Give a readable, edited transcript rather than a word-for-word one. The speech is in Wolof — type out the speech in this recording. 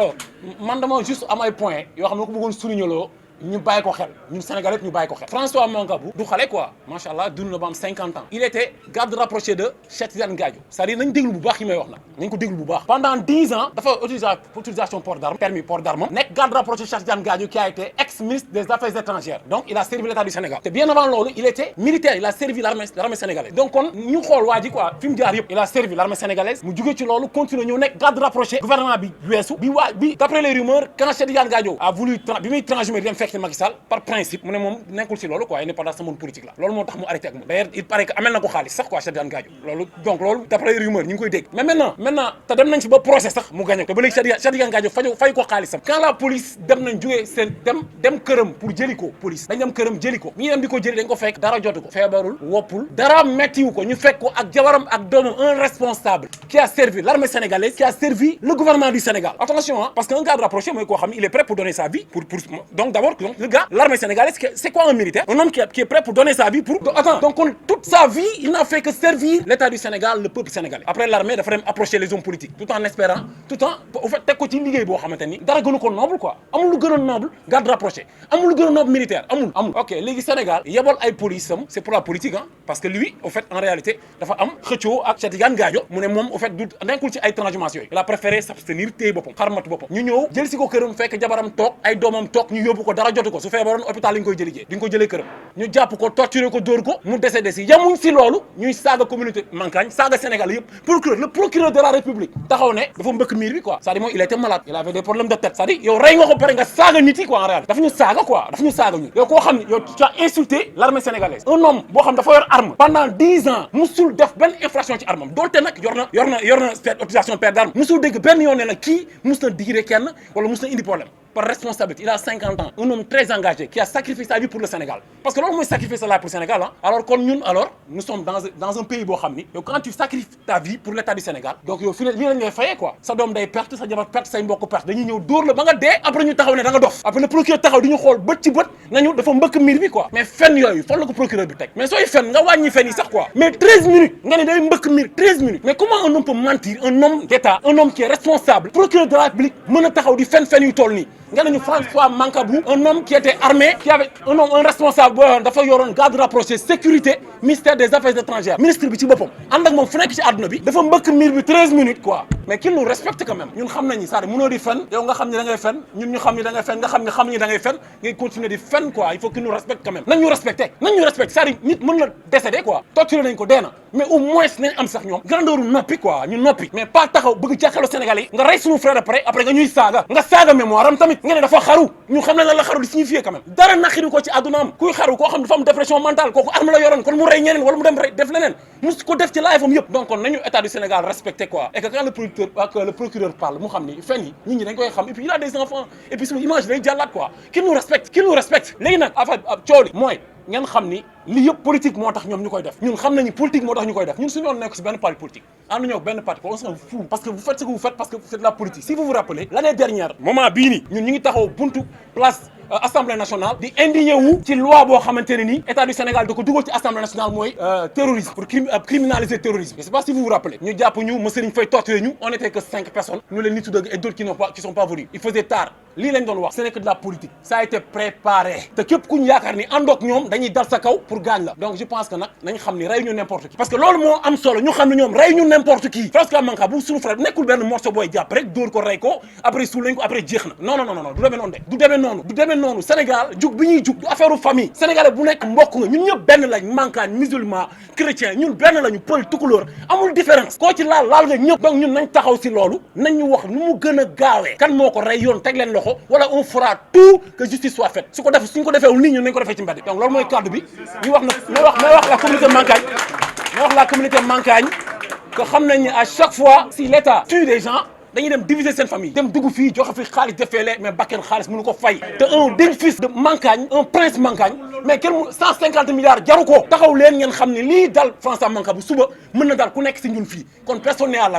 alors man dama juste am ay points yoo xam ne ko bëggoon souligner loo ñu bàyyi ko xel ñun Sénégalais ñu bàyyi ko xel. François Mancabou du xale quoi macha allah dund na ba am 50 ans. il était garde rapproché de Cheikh Tidiane Gadio c'est-à-dire nañ déglu bu baax yi may wax nag nañ ko déglu bu baax. pendant 10 ans dafa utilisation port d'arme permis port d'arme nekk garde rapproché Cheikh Tidiane Gadio qui a été ex-ministre des Affaires étrangères donc il a servi l'État du Sénégal. te bien avant loolu il était militaire il a servi l'armée sénégalaise. donc kon ñu xool waa ji quoi fi mu jaar yëpp il a servi l'armée sénégalaise mu jugee ci loolu continuer ñëw nekk garde rapproché gouvernement bi weesu bi d'après les rumeurs quand Cheikh Tidiane Gadio a voulu bi muy transhumé dem fekk Macky Sall par principe mu ne moom nekkul ci loolu quoi il n'est pas dans ce monde politique là loolu moo tax mu arrêté ak moom d'ailleurs il paraît que amel na ko xaalis sax quoi Cheikh Tidiane Gadio loolu donc loolu d'après les rumeurs ñu ngi koy dégg mais maintenant te dem nañ ci ba procès sax mu gagné te ba léegi Cheikh Tidiane Gadio fay ko xaalisam quand la police dem nañ jógee seen dem këram pour jëli ko police dañ dem këram jëli ko ñi dem di ko jëli dañ ko fekk dara jotu ko feebarul woppul dara mettiwu ko ñu fekk ko ak jabaram ak doomam un responsable qui a servi l'armée sénégalaise qui a servi le gouvernement du Sénégal attention hein parce qu'un garde rapproché mooy koo xam ne il est prêt pour donner sa vie pour donc d'abord donc le gars l'armée sénégalaise c'est quoi un militaire un homme qui est prêt pour donner sa vie pour donc toute sa vie il n'a fait que servir l'État du Sénégal le peuple sénégalais après l'armée dafa dem approcher les hommes politiques tout en espérant tout en au fait teg ko ci liggéey boo xamante ni dara gënu ko noble quoi amul lu gën a noble garde rapproché amul lu gën a noble militaire amul ok léegi Sénégal yebal ay police am c'est pour la politique hein parce que lui au fait en réalité dafa am xëccoo ak Cheikh Tidiane Gadio mu ne moom au fait du nekkul ci ay transhumance yooyu il a préféré s'abstenir téye boppam xarmat boppam ñu ñëw jël si ko këram fekk jabaram toog ay doomam toog ñu yóbbu ko dara jotu ko su feebaroon hôpital lañ koy jëlijee duñ ko jëlee këram ñu jàpp ko torturer ko dóor ko mu décédé si yamuñ si loolu ñuy saaga communauté Mankagne saaga Sénégal yëpp le procureur de la République taxaw ne dafa mbëkk miir bi quoi c'est-à-dire moom il était malade il avait des problèmes de tête c'est-à-dire yow rey nga ko pare nga saaga nit yi quoi en réalité dafa ñu saaga quoi dafa ñu saaga ñu yow koo xam ne yow tu as insulté l'armée sénégalaise un homme boo xam dafa yor arme pendant 10 ans musul def benn infraction ci armam doonte nag yor na autorisation port d'arme musul dégg benn yoon ne la kii mus na digre kenn wala mus na indi problème par responsabilité il a 50 ans un homme très engagé qui a sacrifié sa vie pour le Sénégal parce que loolu mooy sacrifier sa vie pour le Sénégal hein alors kon ñun alors nous sommes dans un pays boo xam ni yow quand tu sacrifies ta vie pour l'État du Sénégal donc yow fii lii lañ lay fayee quoi sa doom day perte sa jabar perte say mbokk perte dañuy ñëw dóor la ba nga dee après ñu taxaw ne da nga dof après le procureur taxaw di ñu xool bët ci bët nañu dafa mbëkk miir bi quoi mais fen yooyu fan la ko procureur bi teg mais sooy fen nga wàññi fen yi sax quoi mais 13 minutes nga ne day mbëkk miir 13 minutes mais comment un homme peut mentir un homme d'État un homme qui est responsable procureur de la République mën a taxaw di fen yu toll nii nga nañu François Mancabou un homme qui était armé qui avait un responsable boo yoon dafa yoroon garde rapproché sécurité ministère des affaires étrangères ministre bi ci boppam ànd ak moom fu nekk ci àdduna bi dafa mbëkk miir bi 13 minutes quoi mais qu'il nous respecte quand même ñun xam nañu c'est-à-dire mënoo di fen yow nga xam ni da ngay fen ñun ñu xam ni da ngay fen nga xam ni da ngay fen ngay continuer di fen quoi il faut qu'il nous respecte quand même nañ ñu respecté c'est-à-dire nit mën na décédé quoi torturé nañ ko dee na mais au moins nañ am sax ñoom grandeur noppi quoi ñu noppi mais pas taxaw bëgg jàkkaarloo Sénégalais yi nga rey suñu frère après nga ñuy saaga nga saaga mémoire am tamit nga ne dafa xaru ñu xam ne lan la xaru di signifier quand même dara naqari ko ci àdduna am kuy xaru koo xam dafa am dépression mentale kooku arme la yoroon kon mu rey ñeneen wala mu dem rey def leneen mus ko def ci live am yëpp donc kon nañu état du Sénégal respecté quoi et que quand le procureur parle mu xam ni fen yi nit ñi dañ koy xam et puis il a des enfants et puis suñu image day jàllaat quoi qu'il nous respecte léegi nag affaire cooli mooy ngeen xam ni li yëpp politique moo tax ñoom ñu koy def ñun xam nañu politique moo tax ñu koy def ñun suñu yoon nekk si benn parti politique ànd ñoo benn parti on s'en fout parce que vous faites ce que vous faites parce que vous faites de la politique si vous vous rappelez l'année dernière moment bii nii ñun ñu ngi taxaw buntu place Assemblée nationale di indigné wu ci loi boo xamante ne nii état du Sénégal da ko dugal ci Assemblée nationale mooy terrorisme pour criminaliser terrorisme je sais pas si vous vous rappelez ñu jàpp ñu monsieur Serigne Faye torturé ñu on était que 5 personnes ñu leen nitu dëgg et d'autres qui sont pas venus il faisait tard lii lañ doon wax ce n'est que de la politique ça a été préparé te képp ku ñu yaakaar ni àndoog ñoom dañuy dal sa kaw pour gaañ la donc je pense que nag nañ xam ni rey ñu n'importe qui parce que loolu moo am solo ñu xam ne ñoom rey ñu n'importe qui François Mancabou suñu frère nekkul benn morceau booy jàpp rek dóor ko rey ko après suul lañ ko après jeex na non du demee noonu Sénégal jug bi ñuy jug du affaire famille sénégalais bu nekk mbokk nga ñun ñëpp benn lañ Mankagne musulman chrétien ñun benn lañu pël tukulóor amul différence koo ci laal nga ñëpp donc ñun nañ taxaw si loolu nañ ñu wax nu mu gën a gaawee kan moo ko rey yoon teg leen loxo wala on fera tout que justice soit faite suñ ko defeewul nit ñi nañ ko defee ci mbedd donc loolu mooy cadre bi ñu wax may wax la communauté Mankagne que xam nañ ne à chaque fois si l'État tue des gens dañuy dem diviser seen famille dem dugg fii joxe fi xaalis defeele mais bakken xaalis mënu ko fay te un digne fils de Mankagne un prince Mankagne mais kenn mu 150 milliards jaru ko taxaw leen ngeen xam ne lii dal François Mancabou suba mën na dal ku nekk si ñun fii kon personne n'est à l'abri